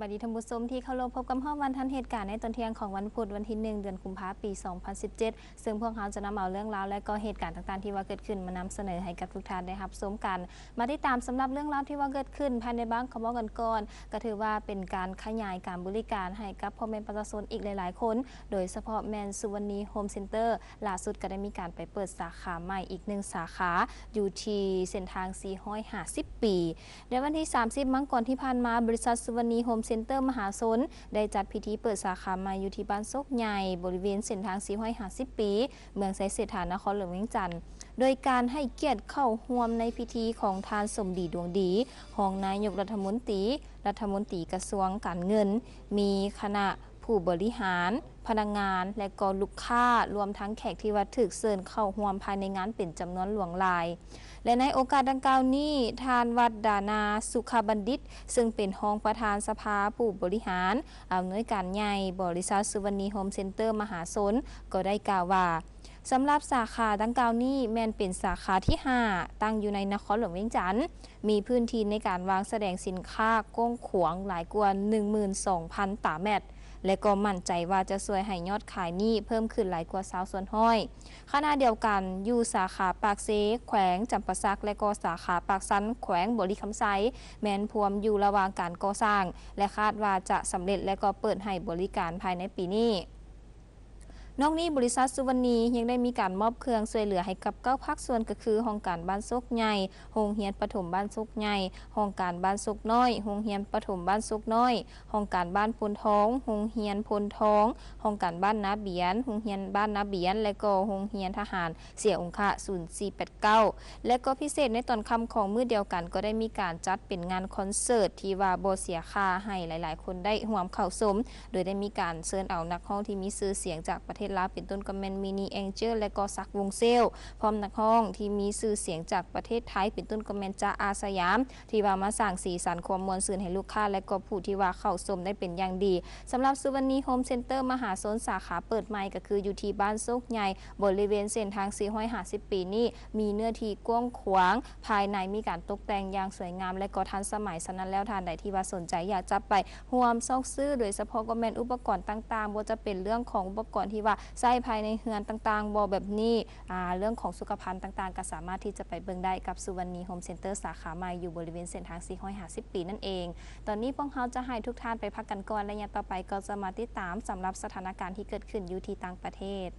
ສະບາຍດີທ່ານຜູ້ຊົມທີ່ເຄົາລົບ, ພົບກັນຮອບວັນທັນເຫດການໃນຕອນທ່ຽງຂອງວັນພຸດ ວັນທີໜຶ່ງ ເດືອນກຸມພາ ປີສອງພັນສິບເຈັດ ເຊິ່ງພວກເຮົາຈະນຳເອົາເລື່ອງລາວ ແລະ ກໍເຫດການຕ່າງໆທີ່ວ່າເກີດຂຶ້ນມານຳສະເໜີໃຫ້ກັບທຸກທ່ານໄດ້ຮັບຊົມກັນ. ມາຕິດຕາມສຳລັບເລື່ອງລາວທີ່ວ່າເກີດຂຶ້ນພາຍໃນບາງກະບອກກັນກ່ອນ, ກໍຖືວ່າເປັນການຂະຫຍາຍການບໍລິການໃຫ້ກັບພໍ່ແມ່ປະຊາຊົນອີກຫຼາຍໆຄົນ, ໂດຍສະເພາະແມ່ນສຸວັນນີໂຮມເຊັນເຕີ ຫຼ້າສຸດກໍໄດ້ມີການໄປເປີດສາຂາໃໝ່ອີກໜຶ່ງສາຂາ ຢູ່ທີ່ເສັ້ນທາງສີ່ຮ້ອຍຫ້າສິບປີ. ໃນວັນທີສາມສິບມັງກອນທີ່ຜ່ານມາ, ບໍລິສັດສຸວັນນີໂຮມເຊັນເຕີມະຫາຊົນ ໄດ້ຈັດພິທີເປີດສາຂາໃໝ່ຢູ່ທີ່ບ້ານໂຊກໃຫຍ່ ບໍລິເວນເສັ້ນທາງສີ່ຮ້ອຍຫ້າສິບປີ ເມືອງໄຊເສດຖາ ນະຄອນຫຼວງວຽງຈັນ ໂດຍການໃຫ້ກຽດເຂົ້າຮ່ວມໃນພິທີຂອງທ່ານ ສົມດີ ດວງດີ ຮອງນາຍົກລັດຖະມົນຕີ, ລັດຖະມົນຕີກະຊວງການເງິນ, ມີຄະນະຜູ້ບໍລິຫານ, ພະນັກງານ ແລະ ກໍລູກຄ້າ, ລວມທັງແຂກທີ່ວ່າຖືກເຊີນເຂົ້າຮ່ວມພາຍໃນງານເປັນຈຳນວນຫຼວງຫຼາຍ. ແລະ ໃນໂອກາດດັ່ງກ່າວນີ້, ທ່ານ ວັດດານາ ສຸຂະບັນດິດ ເຊິ່ງເປັນຮອງປະທານສະພາຜູ້ບໍລິຫານ ອຳນວຍການໃຫຍ່ບໍລິສັດສຸວັນນີໂຮມເຊັນເຕີມະຫາຊົນ ກໍໄດ້ກ່າວວ່າ ສຳລັບສາຂາດັ່ງກ່າວນີ້ແມ່ນເປັນສາຂາທີຫ້າ ຕັ້ງຢູ່ໃນນະຄອນຫຼວງວຽງຈັນ, ມີພື້ນທີ່ໃນການວາງສະແດງສິນຄ້າກວ້າງຂວາງຫຼາຍກວ່າໜຶ່ງໝື່ນສອງພັນຕາແມັດ ແລະ ກໍໝັ້ນໃຈວ່າຈະຊ່ວຍໃຫ້ຍອດຂາຍນີ້ເພີ່ມຂຶ້ນຫຼາຍກວ່າຊາວສ່ວນຮ້ອຍ. ຂະນະດຽວກັນ, ຢູ່ສາຂາປາກເຊ ແຂວງຈຳປາສັກ ແລະ ກໍສາຂາປາກຊັນ ແຂວງບໍລິຄຳໄຊ ແມ່ນພວມຢູ່ລະຫວ່າງການກໍ່ສ້າງ ແລະ ຄາດວ່າຈະສຳເລັດ ແລະ ກໍເປີດໃຫ້ບໍລິການພາຍໃນປີນີ້. ນອກນີ້, ບໍລິສັດສຸວັນນີຍັງໄດ້ມີການມອບເຄື່ອງຊ່ວຍເຫຼືອໃຫ້ກັບເກົ້າພາກສ່ວນ ກໍຄື ຫ້ອງການບ້ານໂຊກໃຫຍ່, ໂຮງຮຽນປະຖົມບ້ານໂຊກໃຫຍ່, ຫ້ອງການບ້ານໂຊກນ້ອຍ, ໂຮງຮຽນປະຖົມບ້ານໂຊກນ້ອຍ, ຫ້ອງການບ້ານໂພນທອງ, ໂຮງຮຽນໂພນທອງ, ຫ້ອງການບ້ານນາບຽນ, ໂຮງຮຽນບ້ານນາບຽນ ແລະ ກໍໂຮງຮຽນທະຫານເສຍອົງຄະ ສູນສີ່ແປດເກົ້າ ແລະ ກໍພິເສດໃນຕອນຄ່ຳຂອງມື້ດຽວກັນ ກໍໄດ້ມີການຈັດເປັນງານຄອນເສີດທີ່ວ່າບໍ່ເສຍຄ່າໃຫ້ຫຼາຍໆຄົນໄດ້ຮ່ວມເຂົ້າຊົມ, ໂດຍໄດ້ມີການເຊີນເອົານັກຮ້ອງທີ່ມີຊື່ສຽງຈາກປະເທດລາວ ເປັນຕົ້ນກໍແມ່ນ ມີນີ ແອງເຈີລ ແລະ ກໍ ສັກ ວົງເຊວ ພ້ອມນັກຮ້ອງທີ່ມີຊື່ສຽງຈາກປະເທດໄທ ເປັນຕົ້ນກໍແມ່ນ ຈ໊າ ອາສະຢາມ ທີ່ວ່າມາສ້າງສີສັນຄວາມມ່ວນຊື່ນໃຫ້ລູກຄ້າ ແລະ ກໍຜູ້ທີ່ວ່າເຂົ້າຊົມໄດ້ເປັນຢ່າງດີ. ສຳລັບສຸວັນນີໂຮມເຊັນເຕີມະຫາຊົນ ສາຂາເປີດໃໝ່ກໍຄືຢູ່ທີ່ບ້ານໂຊກໃຫຍ່ ບໍລິເວນເສັ້ນທາງສີ່ຮ້ອຍຫ້າສິບປີນີ້ ມີເນື້ອທີ່ກວ້າງຂວາງ, ພາຍໃນມີການຕົກແຕ່ງຢ່າງສວຍງາມ ແລະ ກໍທັນສະໄໝ. ສະນັ້ນແລ້ວ, ທ່ານໃດທີ່ວ່າສົນໃຈຢາກຈະໄປຮ່ວມຊອກຊື້, ໂດຍສະເພາະກໍແມ່ນອຸປະກອນຕ່າງໆ, ບໍ່ວ່າຈະເປັນເລື່ອງຂອງອຸປະກອນທີ່ວ່າໃຊ້ພາຍໃນເຮືອນຕ່າງໆບໍ ແບບນີ້, ອາ, ເລື່ອງຂອງສຸຂະພັນຕ່າງໆ ກໍສາມາດທີ່ຈະໄປເບິ່ງໄດ້ກັບສຸວັນນີໂຮມເຊັນເຕີສາຂາໃໝ່ ຢູ່ບໍລິເວນເສັ້ນທາງສີ່ຮ້ອຍຫ້າສິບປີນັ້ນເອງ. ຕອນນີ້ພວກເຮົາຈະໃຫ້ທຸກທ່ານໄປພັກກັນກ່ອນ, ໄລຍະຕໍ່ໄປກໍຈະມາຕິດຕາມສຳລັບສະຖານະການທີ່ເກີດຂຶ້ນຢູ່ທີ່ຕ່າງປະເທດ.